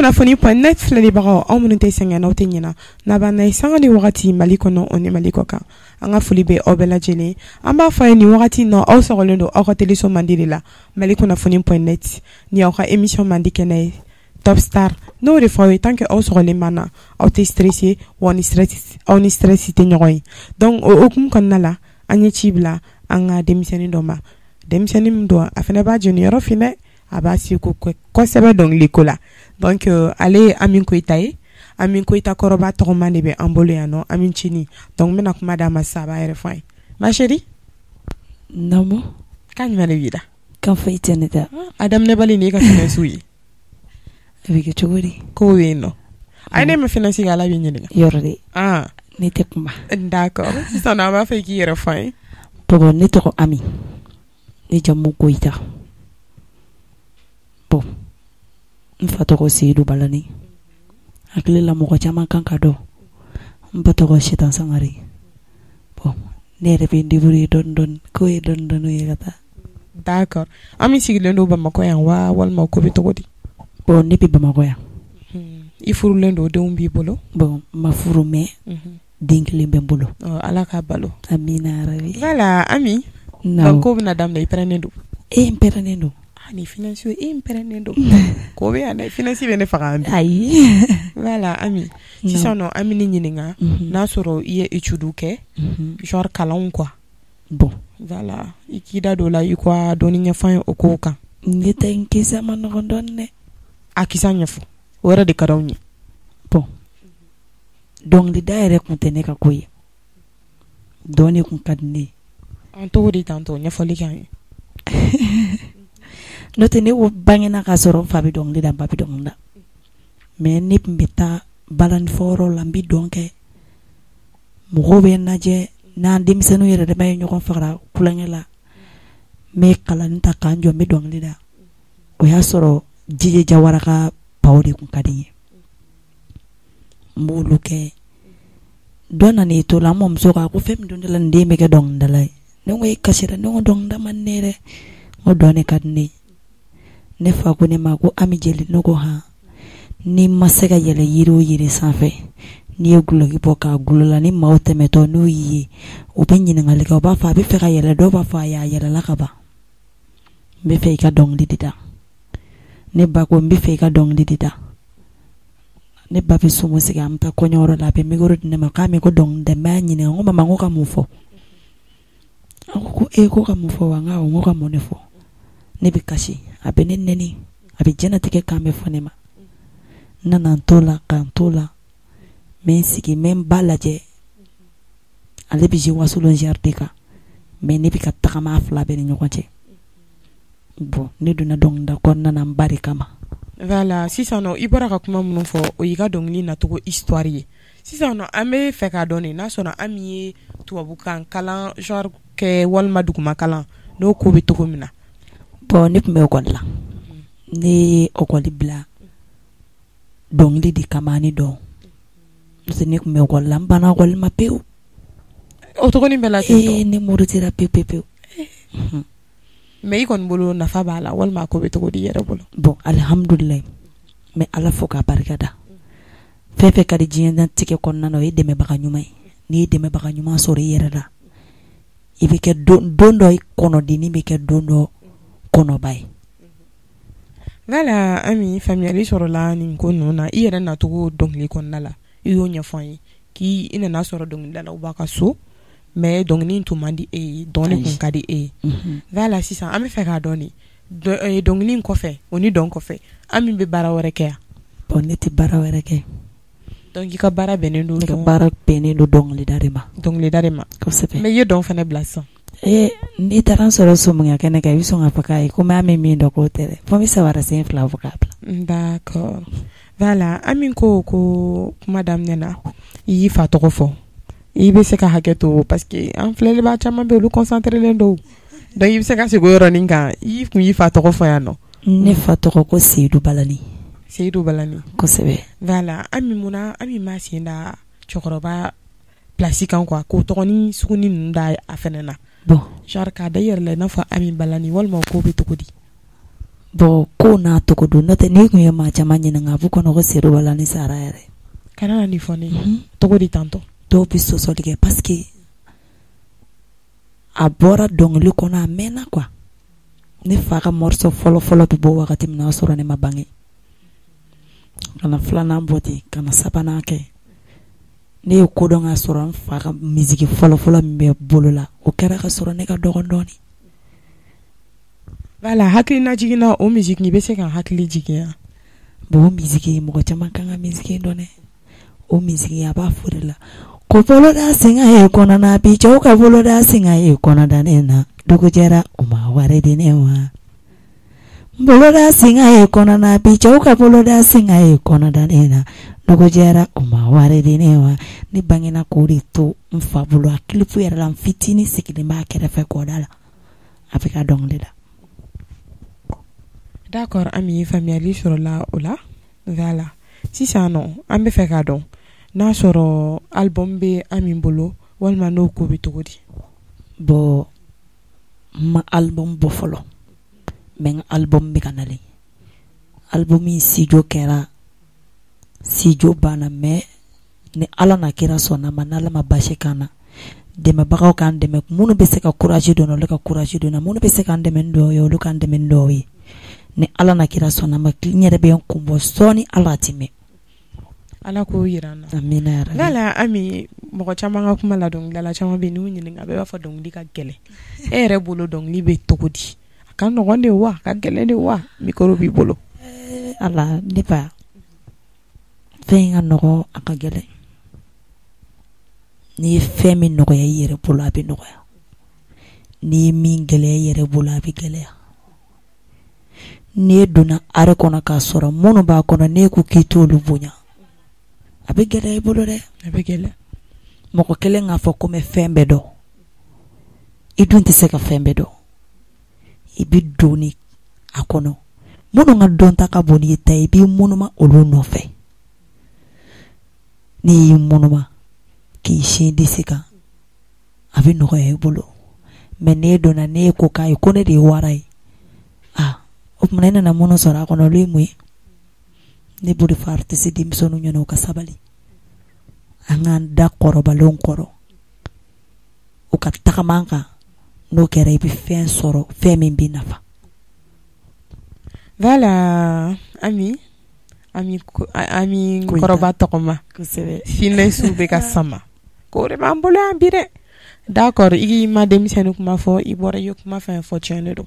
Mali kunnafoni.net filɛlibagaw, aw minnu tɛ sɛgɛn, n'aw tɛ ɲina n'an ye sanga ni wagati Mali kɔnɔ o ni Mali kɔ kan, an ka foli bɛ aw bɛɛ lajɛlen. An b'a fɔ a ye nin wagati nɔ, aw sɔgɔlen don aw ka téléso mandi de la, Mali kunnafoni.net ni aw ka émission mandi kɛnɛ ye, Top Star. N'o de fɔ aw ye, tant que aw sɔgɔlen b'an na, aw tɛ stressé wa ni stress, aw ni stress tɛ ɲɔgɔn ye. Donc o hukumu kɔnɔna la, an ye ci bila an ka denmisɛnnin dɔ ma, denmisɛnnin min don, a fana b'a jeniyɔrɔ fin dɛ, a b'a seko kɛ kosɛbɛ dɔnkili ko la. Donc ale ye Ami Koyita ye. Ami Koyita kɔrɔba tɔgɔma de bɛ an bolo yan nɔ, Ami Ncinin. Donc n bɛna kuma d'a ma sisan, a b'a yɛrɛ fɔ an ye. Ma chérie. Naamu. Kan jumɛn de b'i da? Kan foyi tɛ ne da. A daminɛbali ni e ka finesse ye. A bɛ kɛ cogo di? Kow bɛ yen nɔ. A ye ne ma finesse kɛ, Ala b'i ɲininka. Yɔrɔ de. Ah. Ne tɛ kuma. D'accord, sisan nɔ an b'a fɛ i k'i yɛrɛ fɔ an ye. Bon, ne tɔgɔ Ami, ne jamu Koyita. Bon, n fa tɔgɔ Seyidu Balani, hakili la mɔgɔ caman kan ka dɔn. N ba tɔgɔ Sitan Sangare. Bon, ne yɛrɛ bɛ n débrouiller dɔɔni dɔɔni, k'o ye dɔɔni dɔɔni ye ka taa. D'accord, Ami sigilen don Bamakɔ yan wa, walima ko bɛ cogo di? Bon, ne bɛ Bamakɔ yan. I furulen don, denw b'i bolo? Bon, n ma furu, mais den kelen bɛ n bolo. Ala k'a balo. Amina yarabi. Voilà Ami. Naamu. Donc ko bɛna daminɛ, i pɛrɛnnen don? E, n pɛrɛnnen don. Ah, ni finesse e n pɛrɛnnen don ko bɛ yan dɛ, finesse bɛ ne faga bi. Ayi. Voilà Ami, sisan nɔ an bɛ ne ɲininka n'a sɔrɔ i ye étude kɛ, genre kalanw quoi. Bon. Voilà, i k'i da don o la, i ka dɔɔni ɲɛfɔ an ye o kow kan. Ne ta in kisa ma nɔgɔn dɔɔni dɛ. A kisa ɲɛfɔ, o yɛrɛ de ka d'anw ye. Bon, dɔnkilida yɛrɛ tun tɛ ne ka ko ye, dɔn de tun ka di ne ye. An cogo di tantɔ? Ɲɛfɔli k'an ye. N'o tɛ, ne bangena k'a sɔrɔ n fa bɛ dɔnkili da, n ba bɛ dɔnkili da, mais ne tun bɛ taa balani fɔyɔrɔ la, n bɛ dɔn kɛ, mɔgɔw bɛ n lajɛ. N'an denmisɛnninw yɛrɛ dama ye ɲɔgɔn fara kulonkɛ la, n bɛ kalani ta k'an jɔ, n bɛ dɔnkili da. O y'a sɔrɔ Jije Jawara ka baw de tun ka di n ye, n b'olu kɛ. Dɔ nana i to la, an mɔmuso ko fɛn min don ne la, nin den bɛ kɛ dɔnkilidala ye. Ne ko e kasira. Ne ko dɔnkilida man di ne ye dɛ, n ko dɔn de ka di ne ye. Ne fa ko ne ma ko Ami Jeli. Ne ko han. N'i ma se ka yɛlɛ yiri o yiri sanfɛ, n'i ye guloki bɔ k'a gulo la, ni maaw tɛmɛtɔ n'u y'i ye, u bɛ ɲininkali kɛ, u b'a fɔ a bɛ fɛ ka yɛlɛ, dɔw b'a fɔ a y'a yɛlɛla ka ban. N bɛ fɛ i ka dɔnkili de da. Ne ba ko n bɛ fɛ i ka dɔnkili de da. Ne ba bɛ sumu sigi, an bɛ taa kɔɲɔyɔrɔ la, a bɛ micro di ne ma k'a mɛn ko dɔnkili da. N b'a ɲininka, n ko mama, n ko ka mun fɔ? A ko ko e ko ka mun fɔ wa? N ko awɔ, n ko ka mun de fɔ? Ne bɛ kasi, a bɛ ne nɛni, a bɛ diɲɛnatigɛ kan bɛɛ fɔ ne ma. N nana n t'o la, ka n t'o la, n bɛ n sigi, n bɛ n ba lajɛ, ale bɛ jouer wasolon jardin kan, mais ne bɛ ka tagama a fila bɛɛ ni ɲɔgɔn cɛ. Bon, ne donna dɔnkilida kɔnɔna na n ba de kama. Voilà, sisan nɔ i bɔra ka kuma minnu fɔ, o y'i ka dɔnkili nacogo histoire ye. Sisan nɔ an bɛ fɛ k'a dɔn de, n'a sɔrɔ Ami ye tubabukan kalan genre kɛ walima duguma kalan, n'o ko bɛ cogo min na. Bon, ne tun bɛ école la. Ne ye école bila dɔnkili de kama ani dɔn, parce que ne tun bɛ école la, n banna école ma pewu. O tɔgɔnin bɛɛ la ten tɔ? Ee, ne murutira pewu pewu pewu. Mais i kɔni bolo, nafa b'a la walima a ko bɛ cogo di i yɛrɛ bolo? Bon, alihamudulilayi, n bɛ Ala fo k'a barika da. Fɛn fɛn ka di diɲɛlatigɛ kɔnɔna na, o ye dɛmɛbaga ɲuman ye. N'i ye dɛmɛbaga ɲuman sɔrɔ i yɛrɛ la, i bɛ kɛ don dɔ kɔnɔdennin bɛ kɛ don dɔ kɔnɔba ye. Voilà Ami, faamuyali sɔrɔla nin ko ninnu na. I yɛrɛ nacogo dɔnkili kɔnɔna la, i y'o ɲɛfɔ an ye, k'i nana sɔrɔ dɔnkilidalaw b'a ka so, mais dɔnkili in tun man di e ye, dɔn de tun ka di e ye. Voilà, sisan an bɛ fɛ k'a dɔn de, dɔnkili in kɔfɛ, o ni dɔn kɔfɛ, Ami bɛ baara wɛrɛ kɛ yan? Bon, ne tɛ baara wɛrɛ kɛ. Donc i ka baara bɛnnen don? Ne ka baara bɛnnen don dɔnkilida de ma. Dɔnkilida de ma. Kosɛbɛ. Mais i ye dɔn fana bila sisan? Ee, n'i taara n sɔrɔ somɔgɔya kɛnɛ kan, i bɛ sɔn k'a fɔ k'a ye komi an bɛ min dɔn k'o tɛ dɛ, fo n bɛ sabara sen fila fɔ k'a bila. D'accord. Voilà Ami, ko kuma daminɛ na, i y'i fa tɔgɔ fɔ. I bɛ se ka hakɛ to, parce que an filɛlibaa caman bɛ, olu concentré len don, donc i bɛ se ka segin o yɔrɔnin kan. I kun y'i fa tɔgɔ fɔ yan nɔ. Ne fa tɔgɔ ko Seyidu Balani. Seyidu Balani. Kosɛbɛ. Voilà Ami, munna Ami ma sen da cɛkɔrɔba place kan quoi, k'o tɔgɔnin sugunin ninnu da a fɛnɛ na? Bon. Genre k'a da i yɛrɛ la i n'a fɔ Ami Balani, walima o ko bɛ cogo di? Bon, ko n'a tɔgɔ don, n'o tɛ n'i tun ye maa caman ɲininka, a b'u kɔnɔ ko Seydou Balani sara yɛrɛ. Kana na nin fɔ ne ye. Cogo di tantɔ? Dɔw bɛ sɔsɔli kɛ parce que a bɔra dɔnkili kɔnɔ, a mɛnna quoi. Ne fa ka morceau fɔlɔ fɔlɔ bɛ bɔ wagati min na, o y'a sɔrɔ ne ma bange. Ka na filanan bɔ ten, ka na sabanan kɛ. Ne ye ko dɔn ka sɔrɔ n fa ka musique fɔlɔ fɔlɔ min bɛ bolo la, o kɛra ka sɔrɔ ne ka dɔgɔn dɔɔnin. Voilà, hakilina jiginna o musique, i bɛ se ka hakili jigin yan? Bon, o musique, mɔgɔ caman kan ka musique dɔn dɛ. O musique, a b'a fɔ de la ko boloda senga ye kɔnɔna bi, cɛw ka boloda senga ye kɔnɔda ne na, dugu jɛra u ma wari di ne ma. Boloda senga ye kɔnɔna bi, cɛw ka boloda senga ye kɔnɔda ne na, dugu jɛra u ma wari di ne ma. Ne bangena k'o de to n fa bolo, a clip yɛrɛ la, n fitinin sigilen b'a kɛrɛfɛ kɔda la, a bɛ ka dɔnkili da. D'accord Ami, faamuyali sɔrɔla o la. Voilà, sisan nɔ an bɛ fɛ k'a dɔn n'a sɔrɔ album bɛ Ami bolo walima n'o ko bɛ cogo di? Bon, n ma album bɔ fɔlɔ, mais n ka album bɛ ka nalen. Album in studio kɛra, studio banna, mais ni Ala n'a kira sɔnna ma, n'Ala ma basi k'an na, dɛmɛbagaw k'an dɛmɛ, minnu bɛ se ka courage don, olu ka courage don na, minnu bɛ se k'an dɛmɛ ni dɔw ye, olu k'an dɛmɛ ni dɔw ye. Ni Ala n'a kira sɔnna ma, n yɛrɛ bɛ n kun bɔ sɔɔni, Ala ti mɛn. Ala k'o yira an na. Amina yarabi. Voilà Ami, mɔgɔ caman ka kuma la, dɔnkilidala caman bɛ yen, n'u ɲininka, bɛɛ b'a fɔ dɔnkili ka gɛlɛn. E yɛrɛ bolo, dɔnkili bɛ cogo di? A ka nɔgɔn de wa, a ka gɛlɛn de wa? Micro b'i bolo. Ala, ne ba, fɛn in ka nɔgɔn, a ka gɛlɛn. N'i ye fɛn min nɔgɔya i yɛrɛ bolo, a bɛ nɔgɔya. N'i ye min gɛlɛya i yɛrɛ bolo, a bɛ gɛlɛya. N'i donna art kɔnɔ k'a sɔrɔ minnu b'a kɔnɔ, n'e ko k'i t'olu bonya, a bɛ gɛlɛya i bolo dɛ. A bɛ gɛlɛya. Mɔgɔ kelen k'a fɔ ko n bɛ fɛn bɛɛ dɔn, i dun tɛ se ka fɛn bɛɛ dɔn. I bɛ don ni a kɔnɔ, minnu ka dɔnta ka bon n'i ta ye, i b'i munuma olu nɔfɛ. N'i y'i munuma k'i sin disi kan, a bɛ nɔgɔya i bolo. Mais n'e donna, n'e ko k'a ye ko ne de ye wara ye, ah, o tuma e nana minnu sɔrɔ a kɔnɔ, olu ye mun ye? Ne b'o de fɔ artiste denmisɛnninw ɲɛna, u ka sabali, an k'an da kɔrɔbalenw kɔrɔ, u ka tagama an kan. N'o kɛra, i bɛ fɛn sɔrɔ, fɛn min b'i nafa. Voilà Ami, Ami Ami kɔrɔba tɔgɔma. Kosɛbɛ. Finesse bɛ ka sama ko de b'an bolo yan bi dɛ. D'accord, i ma denmisɛnnin kuma fɔ, i bɔra i ye kuma fɛn fɔ, tiɲɛ de don.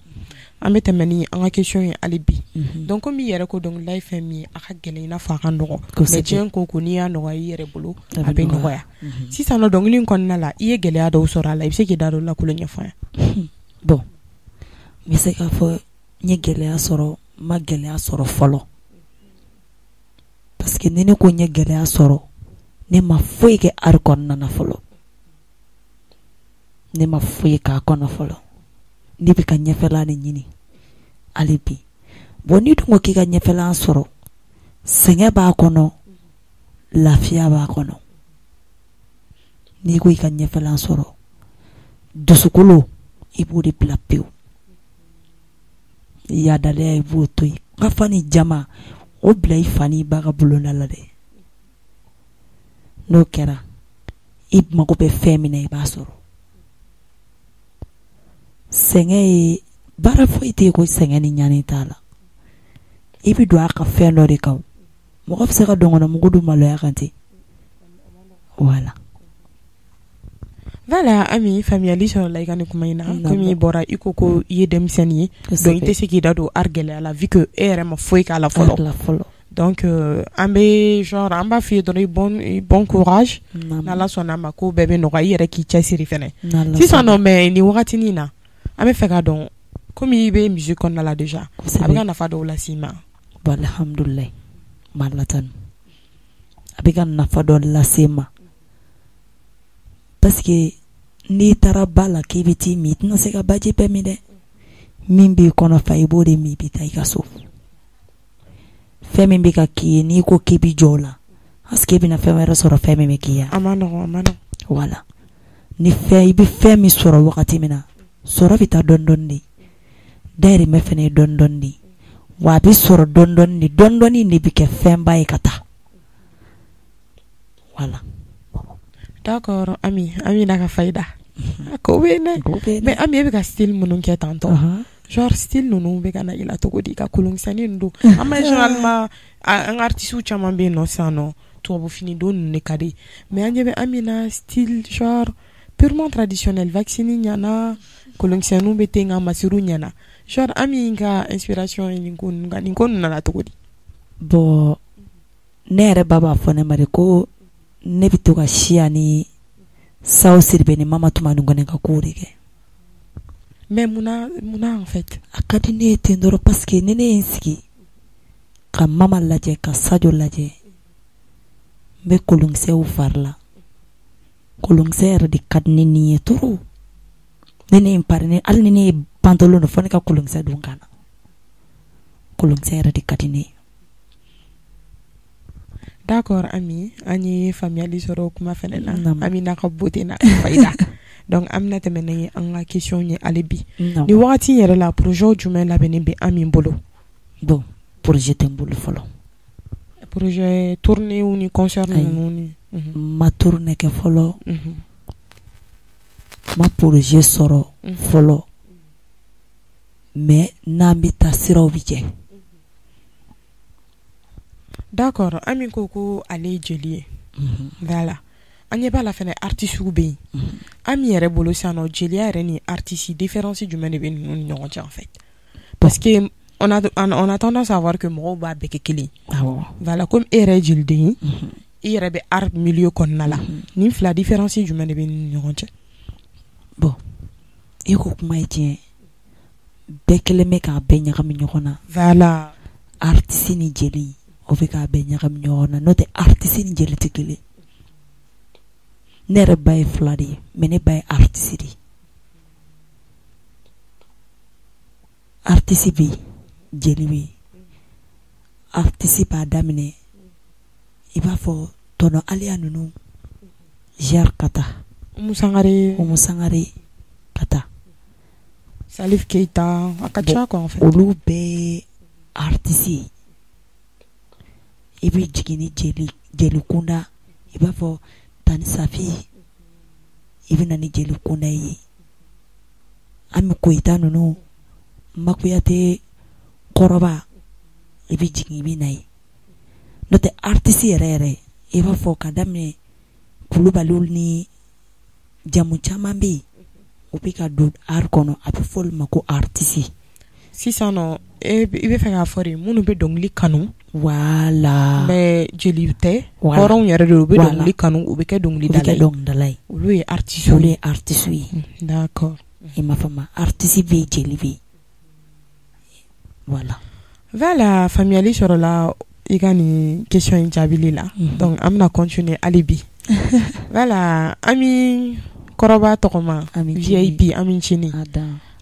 An bɛ tɛmɛ ni an ka question ye hali bi. Donc komi i yɛrɛ ko dɔnkilida ye fɛn min ye, a ka gɛlɛn i n'a fɔ a ka nɔgɔn, mais diɲɛ ko ko n'i y'a nɔgɔya i yɛrɛ bolo, a bɛ nɔgɔya. Sisan nɔ, dɔnkili in kɔnɔna la, i ye gɛlɛya dɔw sɔrɔ a la, i bɛ se k'i da don o la k'olu ɲɛfɔ an ye? Bon, n bɛ se k'a fɔ n ye gɛlɛya sɔrɔ, n ma gɛlɛya sɔrɔ fɔlɔ, parce que ni ne ko n ye gɛlɛya sɔrɔ, ne ma foyi kɛ art kɔnɔna na fɔlɔ, ne ma foyi k'a kɔnɔ fɔlɔ. Ne bɛ ka ɲɛfɛla de ɲini hali bi. Bon, n'i dun ko k'i ka ɲɛfɛla sɔrɔ, sɛgɛn b'a kɔnɔ, lafiya b'a kɔnɔ. N'i ko i ka ɲɛfɛla sɔrɔ, dusukolo i b'o de bila pewu, yadalenya i b'o to yen, ka fa ni jama o bila i fa n'i ba ka bulonda la dɛ. N'o kɛra, i mago bɛ fɛn min na, i b'a sɔrɔ. Sɛgɛn ye baara foyi tɛ yen ko sɛgɛn ni ɲani t'a la. I bɛ don a ka fɛn dɔ de kan, mɔgɔ bɛ se ka dɔnkɔnɔmugu dun maloya kan ten. Voilà. Voilà Ami, faamuyali sɔrɔla i ka nin kuma in na. Komi i bɔra, i ko ko i ye denmisɛnnin ye, donc i tɛ se k'i da don art gɛlɛya la, vu que e yɛrɛ ma foyi k'a la fɔlɔ. Donc an bɛ genre an b'a f'i ye dɔrɔn bon courage, n'Ala sɔnna a ma, ko bɛɛ bɛ nɔgɔya, i yɛrɛ k'i cɛsiri fɛnɛ. Sisan nɔ, mais nin wagatinin na, an bɛ fɛ k'a dɔn, komi i bɛ musique kɔnɔna la déjà, a bɛ ka nafa dɔw las'i ma? Bon, alhamdulilayi, n b'Ala tanu, a bɛ ka nafa dɔ lase n ma, parce que n'i taara ba la k'i bɛ t'i min, i tɛna se ka baji bɛɛ min dɛ. Min b'i kɔnɔ fa, i b'o de min, i bɛ taa i ka so. Fɛn min bɛ ka k'i ye, n'i ko k'i bɛ jɔ o la, est-ce que i bɛna fɛn wɛrɛ sɔrɔ fɛn min bɛ k'i ye? A ma nɔgɔn, a ma nɔgɔn. Voilà, ni fɛn i bɛ fɛn min sɔrɔ wagati min na, sɔrɔ bɛ taa dɔɔni dɔɔni de, dayirimɛ fana ye dɔɔni dɔɔni de. Wa a bɛ sɔrɔ dɔɔni dɔɔni de, dɔɔni dɔɔni de bɛ kɛ fɛnba ye ka taa. Voilà. D'accord Ami, Ami n'a ka fayida. Ko bɛ yen dɛ. Mais Ami e bɛ ka style minnu kɛ tantɔ, genre style ninnu bɛ ka na i la cogo di ka kolonkisɛnin don? An bɛ généralement an ka artistes caman bɛ yen nɔ sisan nɔ, tubabu fini don ninnu de ka di. Mais an ɲɛ bɛ Ami na style genre purement traditionnel, vaccine ɲɛna, kolonkisɛninw bɛ ten nka masiriw ɲɛna. Genre Ami ka inspiration ye nin ko ninnu nin ko ninnu nana cogo di? Bon, ne yɛrɛ ba b'a fɔ ne ma de ko ne bɛ to ka siya ni Saw Sidibe ni Mama Tumani Kɔnɛ ka kow de kɛ. Mais munna en fait? A ka di ne ye ten dɔrɔn parce que ni ne ye n sigi ka Mama lajɛ ka Sajo lajɛ, n bɛ kolonkisɛw fari la. Kolonkisɛ yɛrɛ de ka di ne ni ye trop. Ni ne ye n pari, hali ni ne ye pantalon don, fo ne ka kolonkisɛ don ka na. Kolonkisɛ yɛrɛ de ka di ne ye. D'accord Ami, an ye faamuyali sɔrɔ o kuma fana na. Ami n'a ka beauté n'a ka fayida. Donc an bɛna tɛmɛ ni an ka question ye hali bi. Nin wagati in yɛrɛ la, projet jumɛn labɛnnen bɛ Ami bolo? Bon, projet tɛ n bolo fɔlɔ. Projet tournée ni concert ninnu ni? N ma tournée kɛ fɔlɔ. N ma projet sɔrɔ fɔlɔ. Mais n'an bɛ taa, siraw bɛ jɛ. D'accord, Ami ko ko ale ye jeli ye. Voilà. An ɲɛ b'a la fɛnɛ artistes bɛ yen. Ami yɛrɛ bolo sisan nɔ, jeliya yɛrɛ ni artiste, différence jumɛn de bɛ ninnu ni ɲɔgɔn cɛ en fait? Parce que on a tendance à voir que mɔgɔw b'a bɛɛ kɛ kelen. Voilà, comme e yɛrɛ ye jeliden ye, i yɛrɛ bɛ art milieu kɔnɔna la. Nin fila, différence jumɛn de bɛ ni ɲɔgɔn cɛ? Bon, e ko kuma ye tiɲɛ, bɛɛ kɛlen bɛ k'a bɛɛ ɲagami ɲɔgɔn na. Voilà. Artiste ni jeli, o bɛ k'a bɛɛ ɲagami ɲɔgɔn na, n'o tɛ artiste ni jeli tɛ kelen. Ne yɛrɛ ba ye fila de ye, mais ne ba ye artiste de ye. Artiste bɛ yen, jeli bɛ yen. Artiste b'a daminɛ i b'a fɔ tɔnɔ Aliya ninnu, genre ka taa. Umu Sangare. Umu Sangare ka taa. Salif Keita, a ka ca quoi en fait. Olu bɛɛ ye artiste ye. I bɛ jigin ni jeli jeli kunda, i b'a fɔ Tani Safi, i bɛ na ni jeli kunda ye. Ami Koyita ninnu, Makuyate kɔrɔba, i bɛ jigin i bɛ na ye. N'o tɛ artiste yɛrɛ yɛrɛ, i b'a fɔ ka daminɛ Kulubaliw ni jamu caman bɛ yen, o bɛ ka don art kɔnɔ, a bɛ fɔ olu ma ko artiste. Sisan nɔ, i bɛ fɛ k'a fɔ de minnu bɛ dɔnkili kanu. Voilà. Mais jeli tɛ, hɔrɔnw yɛrɛ de u bɛ dɔnkili kanu, u bɛ kɛ dɔnkilidala ye. U bɛ kɛ dɔnkilidala ye. Olu ye artiste ye. Olu ye artiste ye. D'accord. I m'a faamu, artiste bɛ yen, jeli bɛ yen. Voilà. Voilà, faamuyali sɔrɔla i ka nin question in jaabili la. Donc an bɛna continuer hali bi. Voilà, Ami kɔrɔba tɔgɔma, VIP Ami Ncinin.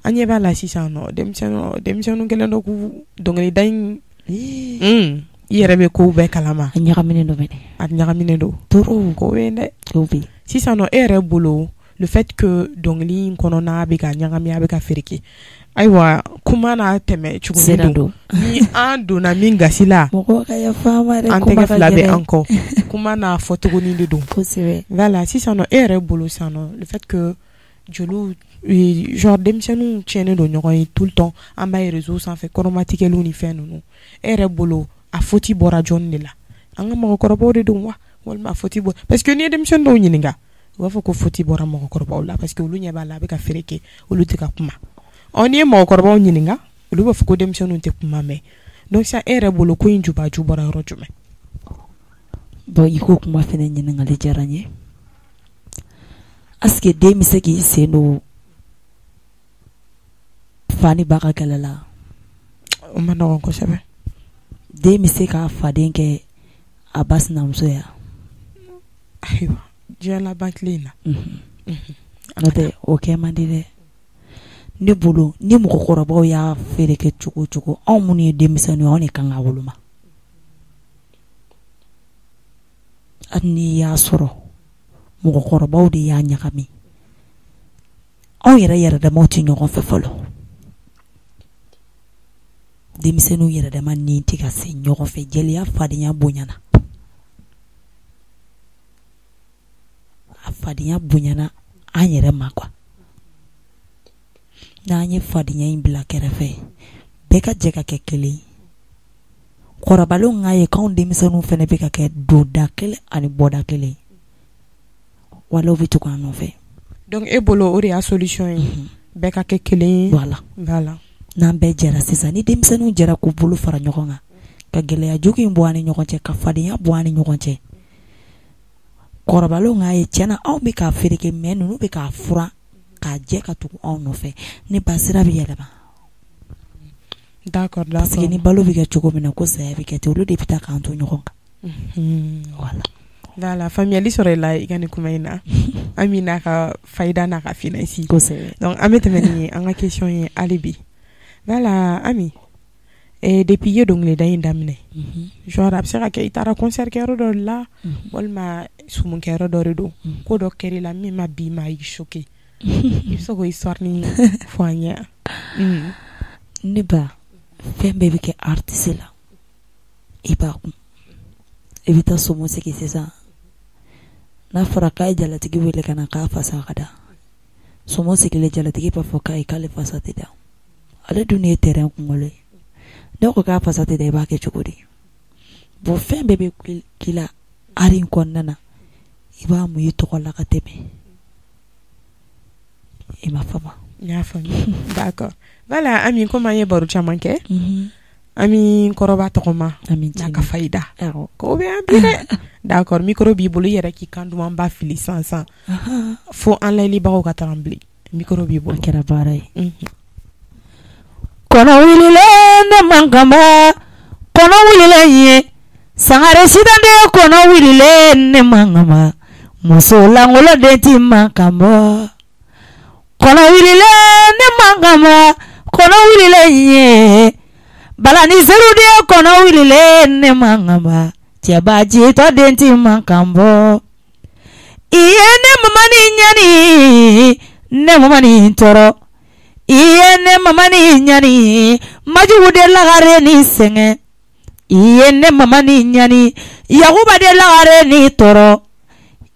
An ɲɛ b'a la sisan nɔ, denmisɛnninw kɛlen don k'u dɔnkilida in, i yɛrɛ bɛ kow bɛɛ kalama. A ɲagaminen don mɛnɛ. A ɲagaminen don. Trop. Ko bɛ yen dɛ. Ko bɛ yen. Sisan nɔ, e yɛrɛ bolo, le fait que dɔnkili in kɔnɔna bɛ ka ɲagami, a bɛ ka fereke, ayiwa, kuma n'a tɛmɛ cogo don, ni an donna min gasi la, mɔgɔw ka yafa an ma dɛ, an tɛgɛ fila bɛ an kɔ. Kuma n'a fɔcogonin de don. Kosɛbɛ. Voilà, sisan nɔ, e yɛrɛ bolo sisan nɔ, le fait que jeliw, genre denmisɛnninw tiɲɛnen don ɲɔgɔn ye tout le temps, an b'a ye réseau sanfɛ, kɔrɔmatigɛliw ni fɛn ninnu, e yɛrɛ bolo, a faute bɔra jɔnni de la? An ka mɔgɔkɔrɔbaw de don wa, walima a faute bɔ? Parce que n'i ye denmisɛnnin dɔw ɲininka, u b'a fɔ ko faute bɔra mɔgɔkɔrɔbaw la, parce que olu ɲɛ b'a la a bɛ ka feere kɛ, olu tɛ ka kuma. Ɔ, n'i ye mɔgɔkɔrɔbaw ɲininka, olu b'a fɔ ko denmisɛnninw tɛ kuma mɛn. Donc sisan, e yɛrɛ bolo, ko in jubaju bɔra yɔrɔ jumɛn? Bon, i ko kuma fɛnɛ ɲininkali diyara n ye. Est-ce que den bɛ se k'i sen don fa ni ba ka kɛlɛ la? O ma nɔgɔn kosɛbɛ. Den bɛ se k'a faden kɛ a ba sinamuso ye? Ayiwa, diɲɛ laban tile in na. N'o tɛ, o kɛ man di dɛ. Ne bolo, ni mɔgɔkɔrɔbaw y'a feere kɛ cogo o cogo, anw minnu ye denmisɛnninw ye, anw de kan ka woloma. Hali n'i y'a sɔrɔ mɔgɔkɔrɔbaw de y'a ɲagami, anw yɛrɛ yɛrɛ damaw tɛ ɲɔgɔn fɛ fɔlɔ. Denmisɛnninw yɛrɛ dama ni tɛ ka se ɲɔgɔn fɛ, jeliya fadenya bonyana, a fadenya bonyana an yɛrɛ ma quoi. N'an ye fadenya in bila kɛrɛfɛ, bɛɛ ka jɛ ka kɛ kelen. Kɔrɔbalenw k'a ye k'anw denmisɛnninw fana bɛ ka kɛ donda kelen ani bɔda kelen, walaw bɛ tugu an nɔfɛ. Donc e bolo o de y'a solution ye, bɛɛ ka kɛ kelen ye. Voilà. Voilà. N'an bɛɛ jɛra sisan, ni denmisɛnninw jɛra k'u bolo fara ɲɔgɔn kan, ka gɛlɛya jugu in bɔ an ni ɲɔgɔn cɛ, ka fadenya bɔ an ni ɲɔgɔn cɛ, kɔrɔbalenw k'a ye tiɲɛna anw bɛ k'a fereke, mais ninnu bɛ k'a furan k'a jɛ ka tugu anw nɔfɛ, ni ba sira bɛ yɛlɛma. D'accord, parce que ni balo bɛ kɛ cogo min na, ko saya bɛ kɛ ten, olu de bɛ taa k'an to ɲɔgɔn kan. Voilà. Voilà, faamuyali sɔrɔ i la i ka nin kuma in na. Ami n'a ka fayida n'a ka finesse. Kosɛbɛ. Donc an bɛ tɛmɛ ni an ka question ye hali bi. Voilà, Ami, depuis i ye dɔnkilida in daminɛ, genre a bɛ se ka kɛ i taara concert kɛyɔrɔ dɔ la, walima sumukɛyɔrɔ dɔ de don, ko dɔ kɛra i la min ma bi ma, i choqué, i bɛ se k'o histoire ni fɔ an ye? Ne ba, fɛn bɛɛ bɛ kɛ artiste la, i b'a kun, i bɛ taa somo sigi sisan, n'a fɔra k'a ye jalatigi wele ka na k'a fasa ka da somo sigilen, jalatigi b'a fɔ k'a ye k'ale fasa tɛ da, ale dun ye terrain kunkolo ye. Ne ko k'a fasa tɛ da, i b'a kɛ cogo di? Bon, fɛn bɛɛ bɛ k'i la art in kɔnɔna na, i b'a mun i tɔgɔ la ka tɛmɛ. I m'a faamu? N y'a faamu, d'accord. Voilà, Ami, komi an ye baro caman kɛ, Ami kɔrɔba tɔgɔma n'a ka fayida ko bɛ yan bi dɛ. D'accord, micro b'i bolo, i yɛrɛ k'i kan duman ba fili sisan sisan fo an layɛlibagaw ka taa an bilen. Micro b'i bolo. A kɛra baara ye. Kɔnɔ wulilen ne man kanba, kɔnɔ wulilen ye Sangare Sidande, kɔnɔ wulilen ne man kanba, muso lankolon den ti man kan bɔ. Kɔnɔ wulilen ne man kanba, kɔnɔ wulilen ye Balani Seruden, kɔnɔ wulilen ne man kanba, cɛba jitɔ den ti man kan bɔ. I ye ne mama ni ɲani, ne mama ni tɔɔrɔ, i ye ne mama ni ɲani, majugu de lagare ni sɛgɛn, i ye ne mama ni ɲani, Yakuba de lagare ni tɔɔrɔ,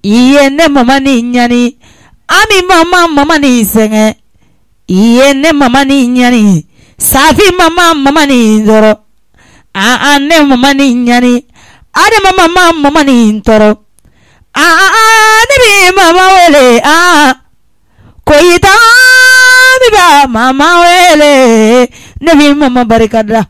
i ye ne mama ni ɲani, Ami mama mama ni sɛgɛn, i ye ne mama ni ɲani, Safi mama mama ni tɔɔrɔ, a ne mama ni ɲani, Adama mama mama ni tɔɔrɔ, a ne bi mama wele, a Koyita mi ba mama wele, ne bi mama barika da.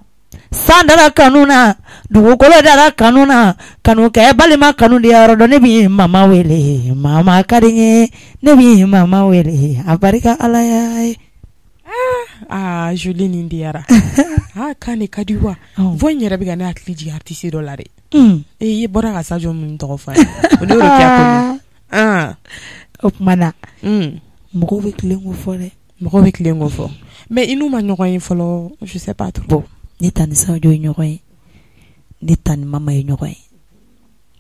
San dara kanu na, dugukolo dara kanu na, kanu kɛ balima kanu di yɔrɔ dɔn, ne bi mama wele, mama ka di n ye, ne bi mama wele, a barika Ala ye. Ah, joli nin diyara. Ah, kan de ka di wa. Voix in yɛrɛ bɛ ka ne hakili jigin artiste dɔ la dɛ. E i bɔra ka Sadio min tɔgɔ fɔ an ye, o ne y'o de kɛ a kɔnɔ. Ah. O tuma na, mɔgɔw bɛ tilen k'o fɔ dɛ. Mɔgɔw bɛ tilen k'o fɔ, mais i n'u ma ɲɔgɔn ye fɔlɔ, je sais pas trop. Bon, ne ta ni Sadio ye ɲɔgɔn ye, ne ta ni mama ye ɲɔgɔn ye,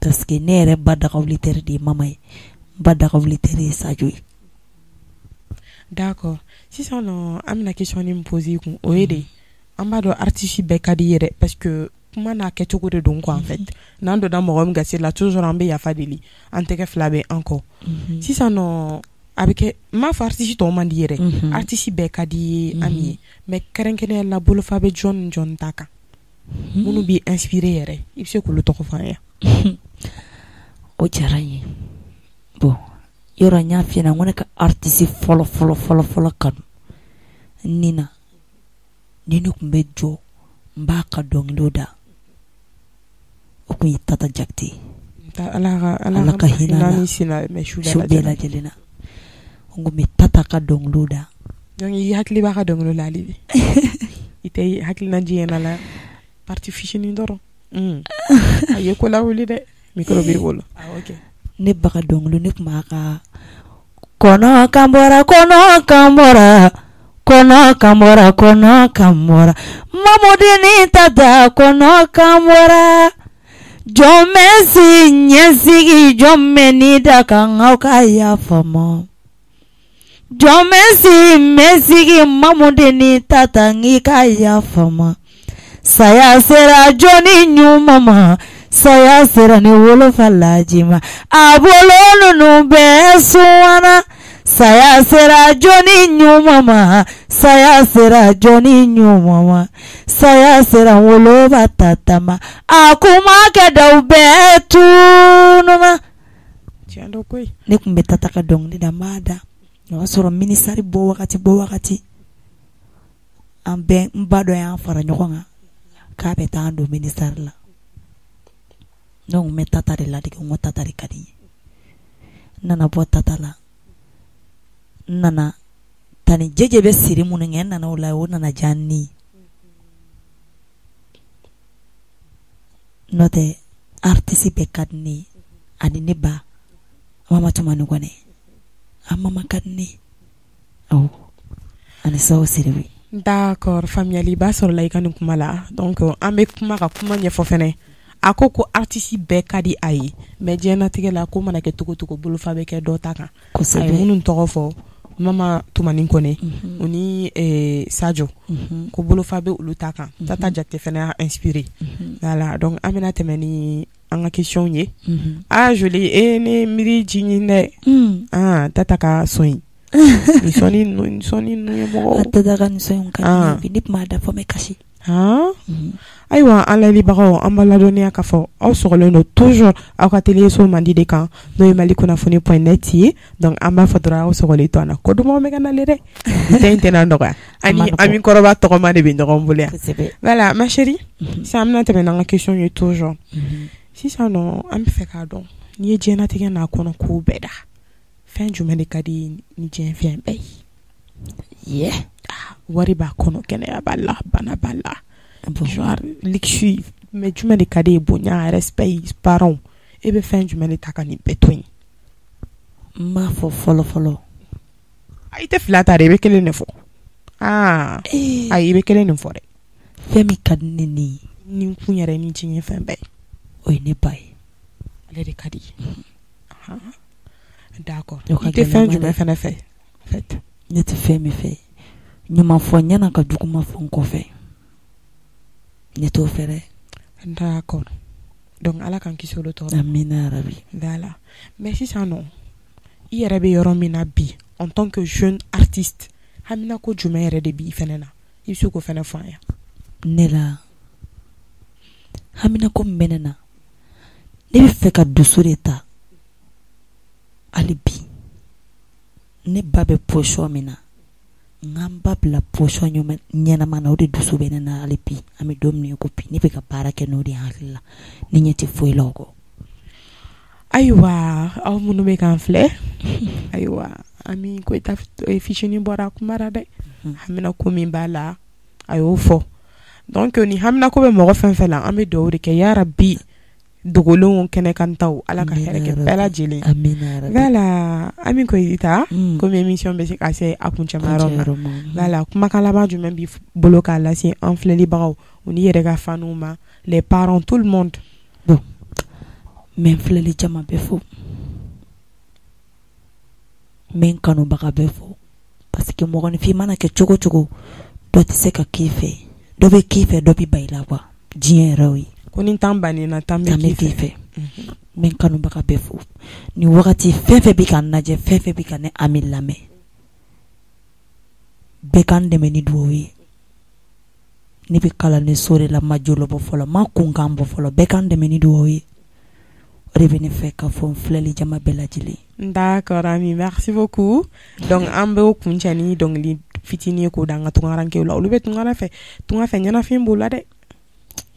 parce que ne yɛrɛ ba dagawuli teri de ye mama ye, n ba dagawuli teri ye Sadio ye. D'accord, sisan nɔ an bɛna question min poser i kun, o ye de, an b'a dɔn artiste bɛɛ ka di i ye dɛ, parce que kuma n'a kɛcogo de don quoi. En fait, n'an donna mɔgɔ min gasi la, toujours an bɛ yafa deli, an tɛgɛ fila bɛ an kɔ. Sisan nɔ a bɛ kɛ, n m'a fɔ artiste tɔw man di i ye dɛ, artiste bɛɛ ka di i ye Ami ye, mais kɛrɛnkɛrɛnnenya la bolofa bɛ jɔn ni jɔn ta kan, minnu b'i inspiré yɛrɛ, i bɛ se k'olu tɔgɔ fɔ an ye? O diyara n ye. Bon, yɔrɔ n y'a f'i ɲɛna, n ko ne ka artiste fɔlɔ fɔlɔ fɔlɔ fɔlɔ kanu ni na, ni ne tun bɛ jɔ n b'a ka dɔnkiliw da, o tun ye Tata Jakite ye. Ala ka hinɛ a la su bɛɛ lajɛlen na. N kun bɛ Tata ka dɔnkiliw da. Donc i hakili b'a ka dɔnkiliw la hali bi? I tɛ hakilina jigin na la partie fitinin dɔrɔn? A ye ko lawuli dɛ, micro b'i bolo. Ne ba ka dɔnkili, ne tun b'a ka kɔnɔ kan bɔra, kɔnɔ kan bɔra, kɔnɔ kan bɔra, kɔnɔ kan bɔra, Mamuden ni Tata kɔnɔ kan bɔra, jɔn bɛ si ɲɛsigi, jɔn bɛ ni da kan, aw ka yafa ma, jɔn bɛ si mɛsigi, Mamuden ni Tata, n'i ka yafa ma. Saya sera jɔnni ɲuman ma, saya sera ne wolofa Laji ma. A bolo ninnu bɛɛ suwana. Saya sera jɔnni ɲuman ma, saya sera jɔnni ɲuman ma. Saya sera woloba Tata ma. A kumakɛ daw bɛɛ tununa. Tiɲɛ don koyi. Ne tun bɛ Tata ka dɔnkili da, n b'a da. O y'a sɔrɔ minisari bɔ wagati an bɛɛ, n ba dɔ y'an fara ɲɔgɔn kan k'a bɛ taa an don minisari la. Donc n bɛ Tata de ladege, n ko Tata de ka di n ye. N nana bɔ Tata la, n nana tani Jeje bɛ siri minnu kɛ, n nana o la, o nana diya n ni. N'o tɛ artiste bɛɛ ka di ne ye, ani ne ba Mama Tumani Kɔnɛ, a mama ka di ne ye. Awɔ, ani Sawo Sidibe. D'accord, faamuyaliba sɔrɔla i ka nin kuma la. Donc an bɛ kuma ka kuma ɲɛfɔ fɛnɛ. A ko ko artiste bɛɛ ka di a ye, mais diɲɛlatigɛ la ko mana kɛ cogo cogo, bolofa bɛ kɛ dɔ ta kan. Kosɛbɛ. A ye minnu tɔgɔ fɔ, Mama Tumani Kɔnɛ, o ni Sadio, ko bolofa bɛ olu ta kan. Tata Jakite fɛnɛ y'a inspiré. Voilà, donc an bɛna tɛmɛ ni an ka question ye. Ah joli, e ne miiri jigin dɛ. Ah, Tata ka son in. Ni sɔnni ninnu ye mɔgɔw. Tata ka nin son in ka di ne tun b'a da fɔ n bɛ kasi. Han? Ayiwa, an layɛlibagaw, an b'a ladɔnniya k'a fɔ aw sɔgɔlen don toujours aw ka teleso mandi de kan, n'o ye Mali kunnafoni point net ye. Donc an b'a fɔ dɔrɔn aw sɔgɔlen to an na, ko dumanw bɛ ka nalen dɛ. Bi ta in tɛna nɔgɔya. Ani Ami Kɔrɔba tɔgɔma de bɛ ɲɔgɔn bolo yan. Voilà ma chérie, sisan an bɛna tɛmɛ n'an ka question ye toujours. Sisan nɔ, an bɛ fɛ k'a dɔn n'i ye diɲɛlatigɛ n'a kɔnɔ kow bɛɛ da, fɛn jumɛn de ka di ni diɲɛ fɛn bɛɛ ye? Wari b'a kɔnɔ, kɛnɛya b'a la, bana b'a la, genre luxe, mais jumɛn de ka di ye? Bonya, respect, parents, e bɛ fɛn jumɛn de ta ka nin bɛɛ to yen? N b'a fɔ fɔlɔ fɔlɔ. I tɛ fila ta dɛ, i bɛ kelen de fɔ. Aa, ayi, i bɛ kelen de fɔ dɛ. Fɛn min ka di ne ni ye, ni kun yɛrɛ ni diɲɛ fɛn bɛɛ ye, o ye ne ba ye. Ale de ka di ye. D'accord. I tɛ fɛn jumɛn fɛnɛ fɛ? En fait, ne tɛ fɛn min fɛ, ɲuman fɔ n ɲɛna ka juguman fɔ n kɔfɛ, ne t'o fɛ dɛ. D'accord. Donc Ala k'an kisi olu tɔɔrɔ. Amina yarabi. Voilà. Mais sisan nɔ, i yɛrɛ bɛ yɔrɔ min na bi, en tant que jeune artiste, hamina ko jumɛn yɛrɛ de b'i fɛnɛ na? I bɛ se k'o fɛnɛ fɔ an ye. Ne la, hamina ko min bɛ ne na, ne bɛ fɛ ka dusu de ta hali bi. Ne ba bɛ position min na, n ka n ba bila position ɲɛnama na, o de dusu bɛ ne na hali bi. An bɛ don min na i ko bi, ne bɛ ka baara kɛ n'o de ye hakili la, ne ɲɛ tɛ foyi la o kɔ. Ayiwa, aw minnu bɛ k'an filɛ, ayiwa, Ami Koyita fitinin bɔra kuma la dɛ. Hamina ko min b'a la, a y'o fɔ. Donc ni hamina ko bɛ mɔgɔ fɛn fɛn la, an bɛ dugawu de kɛ yarabi dogolenw kɛnɛkan taw, Ala ka hɛrɛ kɛ bɛɛ lajɛlen. Voilà, Ami Koyita, komi émission bɛ se ka se a kuncɛma yɔrɔ ma. Voilà, kumakan laban jumɛn b'i bolo k'a lase an filɛlibagaw, u n'i yɛrɛ ka faniw ma, les parents, tout le monde? Bon, n bɛ n filɛli jama bɛɛ fo, n bɛ n kanubaga bɛɛ fo, parce que mɔgɔninfin mana kɛ cogo cogo, dɔ tɛ se ka k'i fɛ, dɔ bɛ k'i fɛ, dɔ bɛ ban i la quoi. Diɲɛ yɛrɛ y'o ye. Ko ni tan banna, tan bɛ k'i fɛ. N bɛ n kanubaga bɛɛ fo. Nin wagati fɛn fɛn bɛ ka n lajɛ, fɛn fɛn bɛ ka ne Ami lamɛn, bɛɛ ka n dɛmɛ ni dugawu ye. Ne bɛ kalandenso de la, n ma jolo bɔ fɔlɔ, n ma kunkan bɔ fɔlɔ, bɛɛ ka n dɛmɛ ni dugawu ye. O de bɛ ne fɛ ka fɔ n filɛli jama bɛɛ lajɛlen. D'accord Ami, merci beaucoup. Donc an b'o kuncɛ ni dɔnkili fitinin ye k'o da an ka tunkarankew la. Olu bɛ tunkaran fɛ, tunga fɛ ɲɛnafin b'o la dɛ.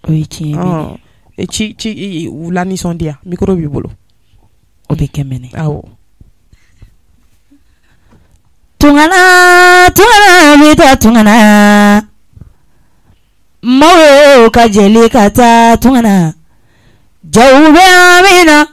O ye tiɲɛ ye. Ci ci u la nisɔndiya, micro b'i bolo. O bɛ kɛ mɛnɛ. Awɔ. Tungana, tungana, bɛ taa tungana. Maaw ka jeli ka taa tungana. Jaw bɛ Amina.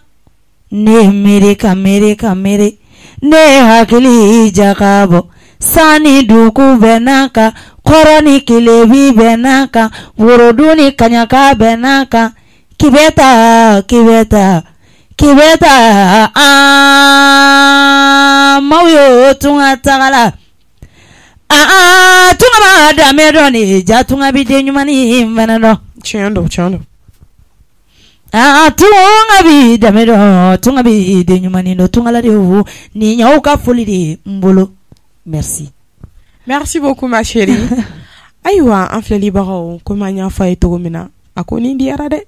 Ne miiri ka miiri ka miiri, ne hakili jagabɔ. Sani dugu bɛ n'a kan, kɔrɔ ni kilebi bɛ n'a kan, worodu ni kaɲaka bɛ n'a kan. K'i bɛ taa, k'i bɛ taa, k'i bɛ taa, an maaw ye tunga taga la. Aa tunga b'a danbe dɔn de, ja tunga bɛ den ɲumannin fana dɔn. Tiɲɛ don, tiɲɛ don. Aa tunga bɛ danbe dɔn, tunga bɛ den ɲumannin dɔn, tungaladenw nin y'aw ka foli de ye n bolo. Merci. Merci beaucoup ma chérie. Ayiwa an filɛlibagaw, komi an y'a fɔ a ye cogo min na, a ko nin diyara dɛ.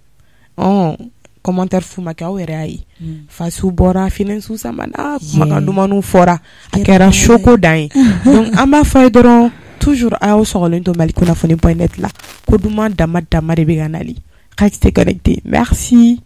Ɔn, commentaire fu ma kɛ, aw yɛrɛ y'a ye. Fasu bɔra, finɛsu samana, kumakan dumanw fɔra, a kɛra soko dan ye. Donc an b'a fɔ a ye dɔrɔn toujours a y'aw sɔgɔlen to Mali kunnafoni.net la, ko duman dama dama de bɛ ka nali. Restez connectés. Merci.